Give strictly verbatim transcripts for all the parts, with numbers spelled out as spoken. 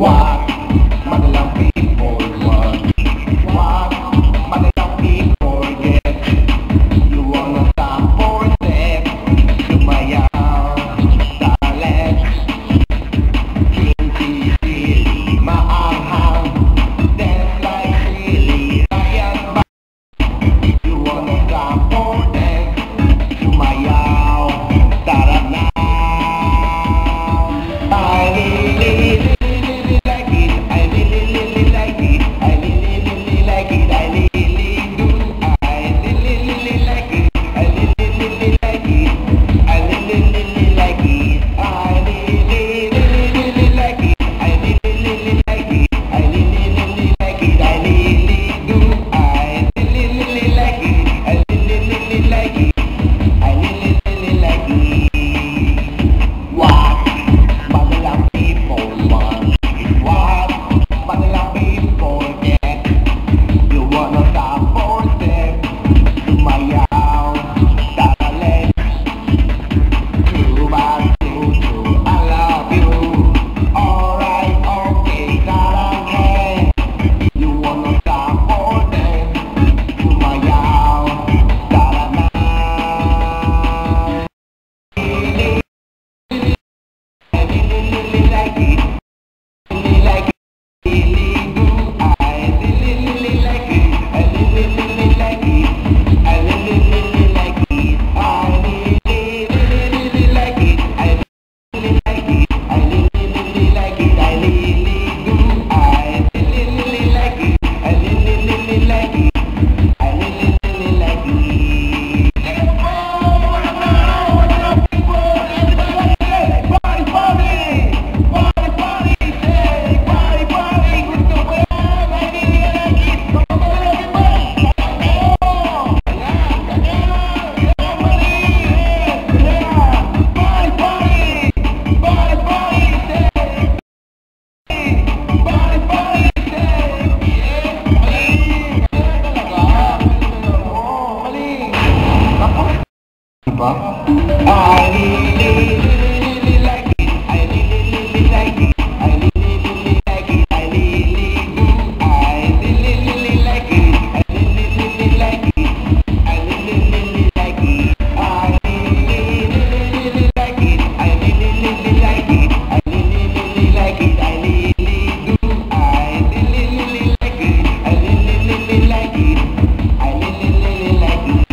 What? Manila people want. What? Manila people get. You wanna stop for them? Sumayaw, dale. Green tea, sili, maanghang. Dance like Willie, Ryan. You wanna stop for them? Sumayaw, tara na. I really, really, really like it. I really, really like it. I really, really like it. I really do. I really, really like it. I really, really like it. I really, really like it. I really, really, really like it. I really, really like it. I really, really like it. I really do. I really, really like it. I really, really like it. I really, really like it. What? Manila people want. What? Manila people get. You wanna stop for them? Sumayaw, dale. Cuba, Cuba, I love you. Alright, okay, sarange. You wanna stop for them? Sumayaw, tara na. I really, really like it. Really like it. Really do. I really, really like it. I really, really like it. I really, really like it. I really, really like it. I really like it. I really, really like it. I really do. I really, really like it. I really, really like it. I really, really like it. Diba? I really, really, really like it. I really, really like it. I really, really like it. I really do. I really, really like it. I really, really like it. I really, really like it. I really, really like it. I really, really like it. I really, really like it. I really do. I really, really like it. I really, really like it. I really, really like it.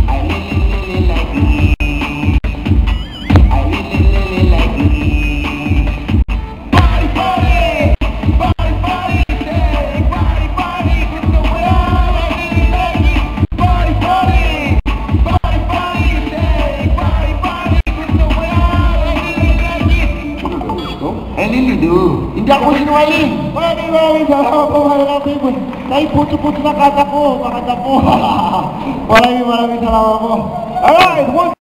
I really, really like it. I really, really like it. Body, body, body, body, say, body, body, Christopher, I really like it. Body, body, body, body, say, body, body, Christopher, I really like it. Oh, I really do. Hindi ako sinungaling. Maraming, maraming salamat po, mga kapatid. Kay puso-puso na kanta ko, makanta ko. Maraming, maraming salamat po. Alright, once